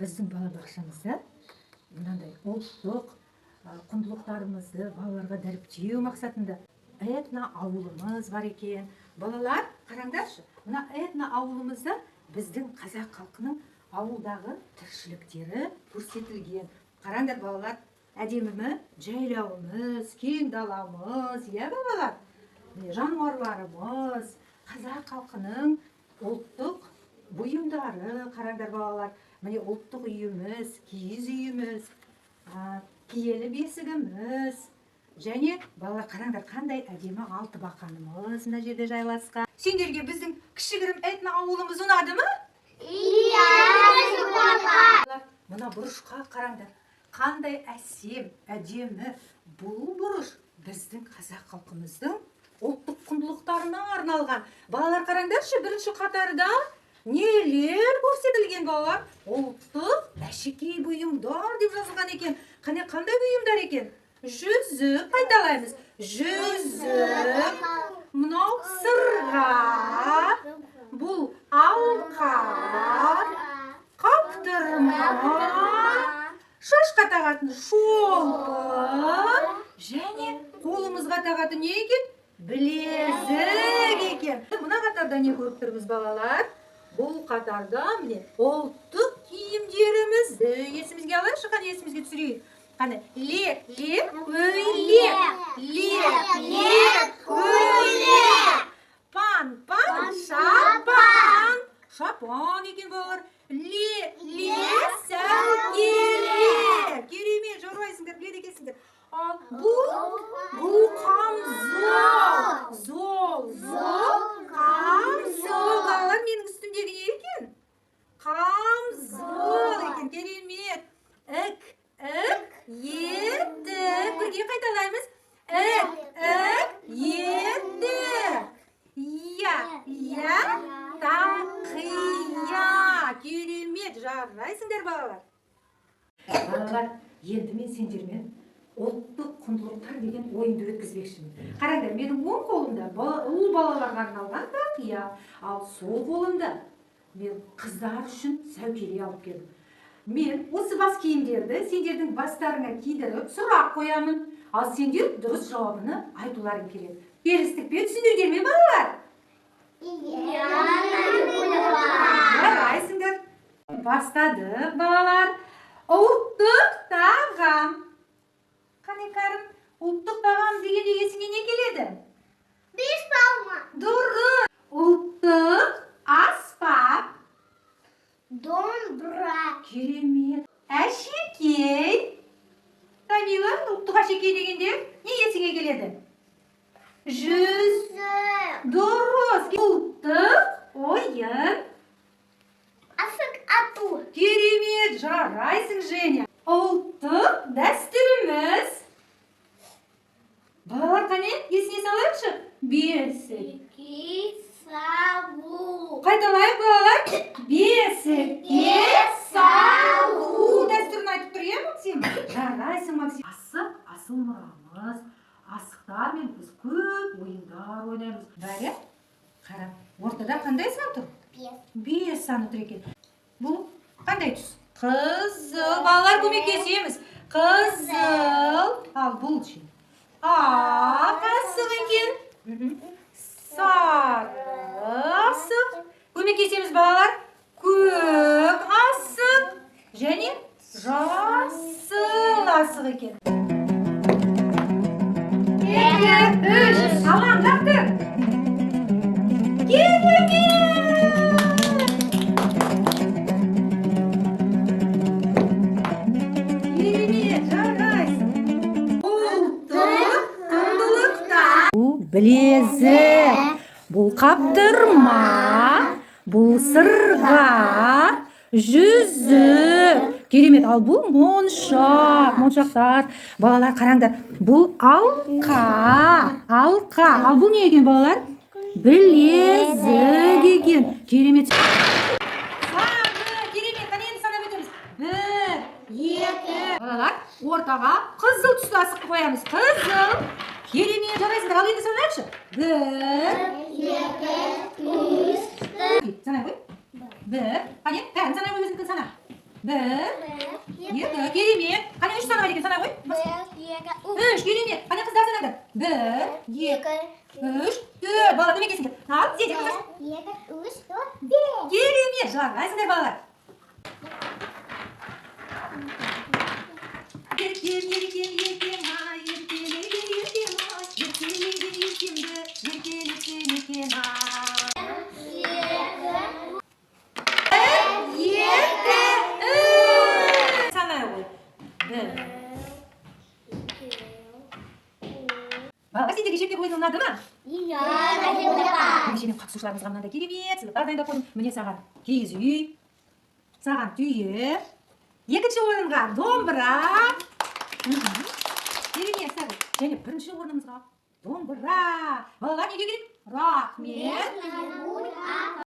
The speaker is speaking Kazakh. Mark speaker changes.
Speaker 1: Біздің балабақшамызда мынандай ұлттық құндылықтарымызды балаларға дәріптеу мақсатында этно ауылымыз бар екен. Балалар, қараңдаршы, мына этно ауылымызда біздің қазақ халқының ауылдағы тіршіліктері көрсетілген. Қараңдар, балалар, әдемі ме? Жайлауымыз, кең даламыз, иә, балалар? Міне, жануарларымыз, қазақ халқының ұлттық бұйымдары, қараңдар, балалар. Міне, ұлттық үйіміз, киіз үйіміз, киелі бесігіміз. Және, балалар, қараңдар, қандай әдемі алтыбақанымыз мына жерде жайласқан. Сендерге біздің кішігірім этно ауылымыз ұнады ма?
Speaker 2: Иә.
Speaker 1: Балалар, мына бұрышқа қараңдар. Қандай әсем, әдемі. Бұл бұрыш біздің қазақ халқымыздың ұлттық құндылықтарына арналған. Балалар, қараңдаршы, бірінші қатарда нелер көрсетілген, балалар? Ұлттық әшекей бұйымдар деп жазылған екен. Қане, қандай бұйымдар екен? Жүзік, қайталаймыз. Жүзік, мынау сырға, бұл алқа, қаптырма, шашқа тағатын шолпы және қолымызға тағатын не екен? Білезік екен. Мына қатарда не көріп тұрмыз, балалар? Бұл қатарда міне ұлттық киімдерімізді есімізге алайықшы, қане, есімізге түсірейік. Қане, ле, ле, көйлек, ле, ле, көйлек. Пан, пан, шапан. Шапан екен, балалар. Ле, ле, сәукеле. Керемет, жарайсыңдар, біледі екенсіңдер. Ал бұл қамзол. Зол, зол, қамзол. Балалар, менің үстімдегі не екен? Қамзол екен, керемет. Ік, ік, етік. Бірге қайталаймыз. Ік, ік, етік. Я, я, тақия. Керемет, жарайсыңдар, балалар. Балалар, енді мен сендермен ұлттық құндылықтар деген ойынды өткізбекшімін. Қараңдар, менің оң қолымда ұл балаларға арналған тақия, ал сол қолымда мен қыздар үшін сәукеле алып келдім. Мен осы бас киімдерді сендердің бастарыңа кидіріп сұрақ қоямын, ал сендер дұрыс жауабыны айтуларың керек. Келістік пе, түсіндіңдер ме, балалар?
Speaker 2: Иә.
Speaker 1: Жарайсыңдар. Бастадық, балалар. Ұлттық тағам. Қане, Кәрім, ұлттық тағам дегенде есіңе не келеді?
Speaker 2: Бешбармақ.
Speaker 1: Дұрыс. Ұлттық аспап.
Speaker 2: Домбыра.
Speaker 1: Керемет. Әшекей. Тамила, ұлттық әшекей дегенде не есіңе келеді? Жүз. Дұрыс. Ұлттық ойын.
Speaker 2: Асық ату.
Speaker 1: Керемет, жарайсың, Женя. Ұлттық дәстүріміз. Балалар, қане, есіне салайықшы. Бесікке
Speaker 2: салу.
Speaker 1: Қайталайық, балалар. Бесікке салу дәстүрін айтып тұр, иә, Максим? Жарайсың, Максим. Асық асыл мұрамыз. Асықтармен біз көп ойындар ойнаймыз. Дарья, қара, ортада қандай сан тұр?
Speaker 2: 5.
Speaker 1: 5 саны тұр екен. Бұл қандай түс? Қызыл. Балалар, көмектесеміз. Қызыл. Ал бұл ше? Ақ асық екен. Сары асық. Көмектесеміз, балалар. Көк асық және жасыл асық екен. 2, 3. Алан, лақтыр. Керемет! Керемет, жарайсың. Ұлттық құндылықтар. Бұл білезік, бұл қаптырма, бұл сырға, жүзік. Керемет, ал бұл моншақ, моншақтар. Балалар, қараңдар, бұл алқа, алқа. Ал бұл не екен, балалар? Білезік екен. Керемет. Саны, керемет, қане, енді санап өтеміз. 1, 2. Балалар, ортаға қызыл түсті асық қоямыз. Қызыл. Керемет, жарайсыңдар. Ал енді санайықшы. 1,
Speaker 2: 2, 3,
Speaker 1: 4. Санай ғой. 1. Қане, бәрін санай ғой, өзіңдікін сана. Бір, екі, керемет. Қане, үш санап екен, санай ғой. Үш, керемет. Қане, қыздар, санаңдар. Бір, екі, үш, төрт. Балалар, көмектесіңдер. Ал, сендер, қыздар. Керемет, жарайсыңдар, балалар. Еркем, еркем, еркем ай, еркелеген еркем ай, еркелеген еркемді еркелетсем екен ай. Екі, үш. Санай ғой. Бір. Балалар, сендерге шертпек ойыны ұнады ма? Ендеше мен қатысушыларымызға мынандай керемет сыйлықтар дайындап қойдым. Міне, саған киіз үй, саған түйе, екінші орынға домбыра. Керемет, саған. Және бірінші орнымызға домбыра. Балалар, не деу керек? Рахмет.